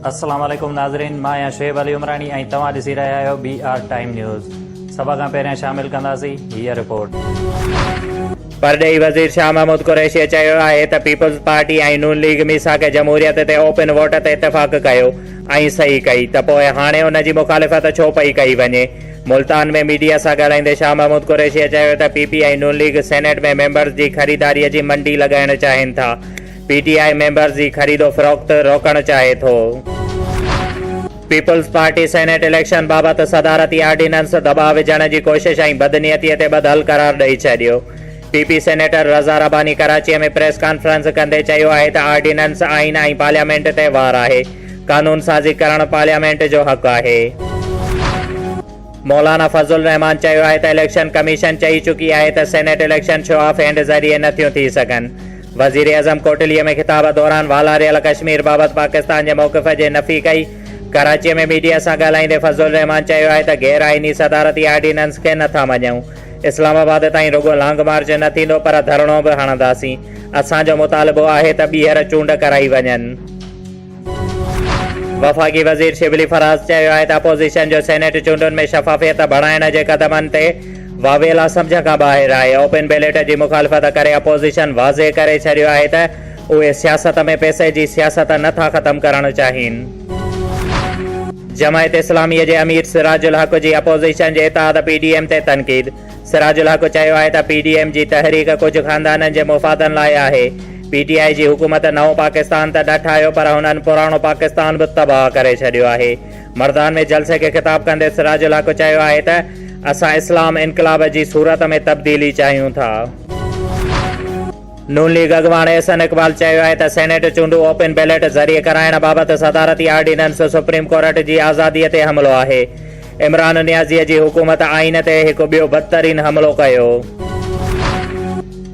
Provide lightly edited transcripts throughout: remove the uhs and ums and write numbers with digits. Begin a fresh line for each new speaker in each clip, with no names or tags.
السلام عليڪم ناظرين مان آهيان شعيب علي عمراڻي ۽ توهان ڏسي رهيا آهيو بي آر ٽائيم نيوز سڀ کان پهريان شامل ڪنداسين هيء رپورٽ.
پرڏيهي وزير شاهه محمود قريشي چيو آهي ته پيپلز پارٽي ۽ نون ليگ ميثاق جمهوريت تي اوپن ووٽ تي اتفاق ڪيو ۽ صحيح ڪئي ته پوء هاڻي ان جي مخالفت ڇو پئي ڪئي وڃي. ملتان ۾ ميڊيا سان ڳالهائيندي شاهه محمود قريشي چيو ته P P ۽ Noon league senate ۾ members جي خريداري جي منڊي لڳائڻ چاهين ٿا، پي ٽي I members جي خريد و فروخت روڪڻ چاهي ٿو. پيپلز پارٽي سينيٽ اليڪشن بابت صدارتي آرڊيننس دٻاء وجهڻ جي ڪوشش ۽ بدنيتي تي ٻڌل قرار ڏئي ڇڏيو. P P senator Raza Rabbani ڪراچيء ۾ پريس ڪانفرنس ڪندي چيو آهي ته آرڊيننس آئين ۽ پارليامينٽ تي وار آهي، قانون سازي ڪرڻ پارليامينٽ جو حق آهي. مولانا فضل الرحمان چيو آهي ته اليڪشن ڪميشن چئي چڪي آهي ته senate election show of hand ذريعي نه ٿيون ٿي سگهن. وزيراعظم ڪوٽلي ۾ خطاب دوران والاريل ڪشمير بابت پاڪستان جي موقف جي نفي ڪئي. ڪراچي ۾ ميڊيا سان ڳالهائيندي فضل الرحمان چيو آهي ته غير آئيني صدارتي آرڊيننس کي نه ٿا مڃون، اسلام آباد تائين رڳو لانگ مارچ نه ٿيندو پر ڌرڻو به هڻنداسين، اسان جو مطالبو آهي ته ٻيهر چونڊ ڪرائي وڃن. وفاقي وزير شبلي فراز چيو آهي ته اپوزيشن جو سينيٽ چونڊن ۾ شفافيت بڻائڻ جي قدمن تي واويلا سمجهه کان ٻاهر آهي، اوپن بيلٽ جي مخالفت ڪري اپوزيشن واضح ڪري ڇڏيو آهي ته اهي سياست ۾ پئسي جي سياست نه ٿا ختم ڪرڻ چاهين. جماعت اسلامي جي امير سراج الحق جي اپوزيشن جي اتحاد پي ڊي ايم تي تنقيد، سراج الحق چيو آهي ته پي ڊي ايم جي تحريڪ ڪجهه خاندانن جي مفادن لاء آهي، پي ٽي آء جي حڪومت نئون پاڪستان ته نه ٺاهيو پر هنن پراڻو پاڪستان به تباهه ڪري ڇڏيو آهي. مردان ۾ جلسي کي خطاب ڪندي سراج الحق چيو آهي ته اسان اسلام انقلاب جي صورت ۾ تبديلي چاهيون ٿا. نون ليگ اڳواڻ احسن اقبال چيو آهي ته سينيٽ چونڊون اوپن بيلٽ ذريعي ڪرائڻ بابت صدارتي آرڊيننس سپريم ڪورٽ جي آزادي تي حملو آهي، عمران نيازي جي حڪومت آئين تي هڪ ٻيو بدترين حملو ڪيو.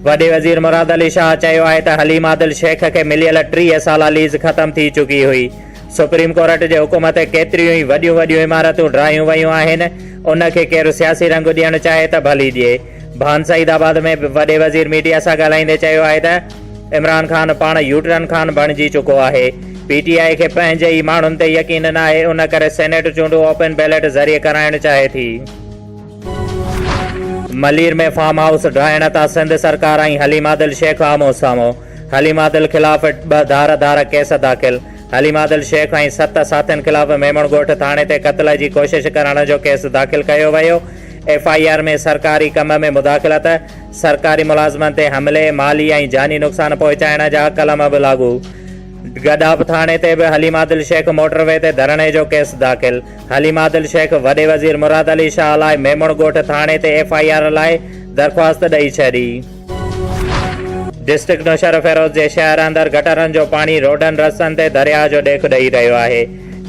وڏي وزير مراد علي شاهه چيو آهي ته حليم عادل شيخ کي مليل 30 سالا ليز ختم ٿي چڪي هئي، سپريم ڪورٽ جي حڪم تي ڪيتريون ئي وڏيون وڏيون عمارتون ڊاهيون ويون آهن، ان کي ڪير سياسي رنگ ڏيڻ چاهي ته ڀلي ڏئي. ڀان سعيد آباد ۾ به وڏي وزير ميڊيا سان ڳالهائيندي چيو آهي ته عمران خان پاڻ يوٽرن خان بڻجي چڪو آهي، پي ٽي آء کي پنهنجي ئي ماڻهن تي يقين ناهي، ان ڪري سينيٽ چونڊون اوپن بيلٽ ذريعي ڪرائڻ چاهي ٿي. ملير ۾ فارم هائوس ڊاهڻ تان سنڌ سرڪار ۽ حليم عادل شيخ آمهون سامهون، حليم عادل خلاف ٻه ڌار ڌار ڪيس داخل، حليم عادل شيخ ۽ ست ساٿين خلاف ميمڻ ڳوٺ ٿاڻي تي قتل جي ڪوشش ڪرڻ جو ڪيس داخل ڪيو ويو، ايف I R ۾ سرڪاري ڪم ۾ مداخلت، سرڪاري ملازمن تي حملي، مالي ۽ جاني نقصان پهچائڻ جا قلم به لاڳو. گڏاپ ٿاڻي تي به حليم عادل شيخ موٽر وي تي ڌرڻي جو ڪيس داخل. حليم عادل شيخ وڏي وزير مراد علي شاهه لاء ميمڻ ڳوٺ ٿاڻي تي ايف I R لاء درخواست ڏئي ڇڏي. ڊسٽرڪٽ نوشهروفيروز جي شهر اندر گٽرن جو پاڻي روڊن رستن تي درياهه جو ڏيک ڏئي رهيو آهي،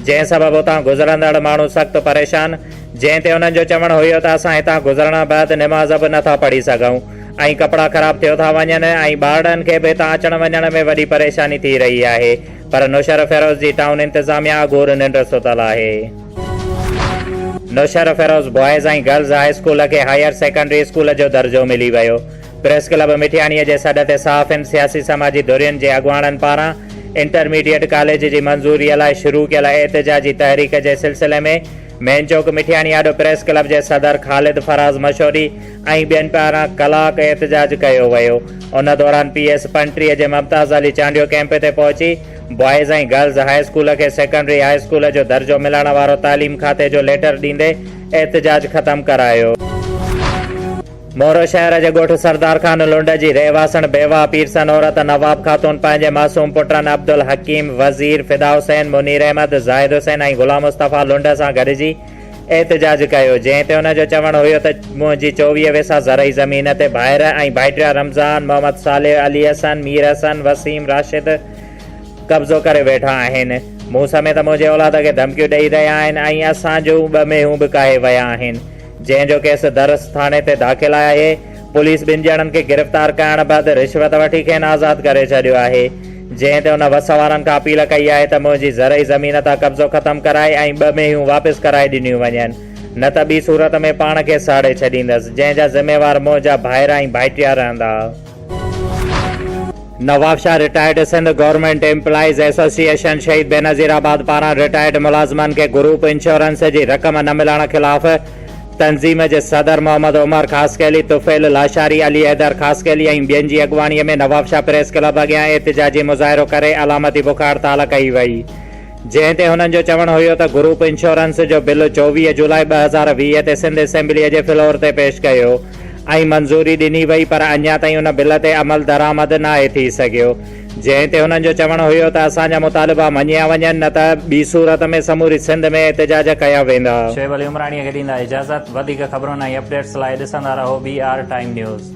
جنهن سبب اتان گذرندڙ ماڻهو سخت پريشان، جنهن تي انهن جو چوڻ هيو ته اسان هتان گذرڻ بعد نماز به نٿا پڙهي سگهون ۽ ڪپڙا خراب ٿيو ٿا وڃن ۽ ٻارڙن کي به هتان اچڻ وڃڻ ۾ وڏي پريشاني ٿي رهي آهي پر نوشهروفيروز جي ٽائون انتظاميا اگهور ننڊ ستل آهي. Naushahro Feroze boys ۽ girls high school کي هائير سيڪنڊري اسڪول جو درجو ملي ويو. پريس ڪلب مٺياڻيء جي سڏ تي صحافين، سياسي سماجي ڌرين جي اڳواڻن پاران انٽرميڊيٽ ڪاليج جي منظوريء لاء شروع ڪيل احتجاجي تحريڪ جي سلسلي ۾ مين چوڪ مٺياڻي آڏو پريس ڪلب جي صدر خالد فراز مشوري ۽ ٻين پاران ڪلاڪ احتجاج ڪيو ويو. ان دوران پي ايس 35 جي ممتاز علي چانڊيو ڪئمپ تي پهچي بوائز ۽ گرلز هاء اسڪول کي سيڪنڊري هاء اسڪول جو درجو ملڻ وارو تعليم کاتي جو ليٽر ڏيندي احتجاج ختم ڪرايو. مورو شهر جي ڳوٺ سردار خان لنڊ جي رهواسڻ بيواهه پيرسن عورت نواب خاتون پنهنجي معصوم پٽن عبدالحڪيم، وزير، فدا حسين، منير احمد، زاهد حسين ۽ غلام مصطفيٰ لنڊ سان گڏجي احتجاج ڪيو، جنهن تي ان جو چوڻ هيو ته منهنجي 24 ويسا زرعي زمين تي ڀائر ۽ ڀائٽيا رمضان، محمد صالح، علي حسن، مير حسن، وسيم، راشد قبضو ڪري ويٺا آهن، مون سميت منهنجي اولاد کي ڌمڪيون ڏئي رهيا آهن ۽ اسان جون ٻه مينهون به ڪاهي ويا آهن. جنهن جو ڪيس درس ٿاڻي تي داخل آهي، پوليس ٻن ڄڻن کي گرفتار ڪرڻ بعد رشوت وٺي کين آزاد ڪري ڇڏيو آهي، جنهن تي ان وس وارن کان اپيل ڪئي آهي ته منهنجي زرعي زمين تان قبضو ختم ڪرائي ۽ ٻه مينهيون واپس ڪرائي ڏنيون وڃن نه ته ٻي صورت ۾ پاڻ کي ساڙي ڇڏيندس، جنهن جا ذميوار منهنجا ڀائر ۽ ڀائٽيا رهندا. Nawabshah retired Sindh government employees association Shaheed Benazirabad پاران رٽائرڊ ملازمن کي گروپ انشورنس جي رقم نه ملڻ خلاف تنظيم جي صدر محمد عمر خاصخيلي، طفيل لاشاري، علي حيدر خاصخيلي ۽ ٻين جي اڳواڻي ۾ نوابشاهه پريس ڪلب اڳيان احتجاجي مظاهرو ڪري علامتي بک هڙتال ڪئي وئي جنهن تي هنن جو چوڻ هيو ته گروپ انشورنس جو بل 24 جولاء 2020 تي سنڌ اسيمبليء جي فلور تي پيش ڪيو ۽ منظوري ڏني وئي پر اڃا تائين ان بل تي عمل درآمد ناهي ٿي سگهيو جنهن تي هنن جو چوڻ هيو ته اسان جا مطالبا مڃيا وڃن نه ته ٻي صورت ۾ سموري سنڌ ۾ احتجاج ڪيا ويندا.
شعيب علي عمراڻيء کي ڏيندا اجازت، وڌيڪ خبرن ۽ اپڊيٽس لاء ڏسندا رهو بي آر ٽائيم نيوز.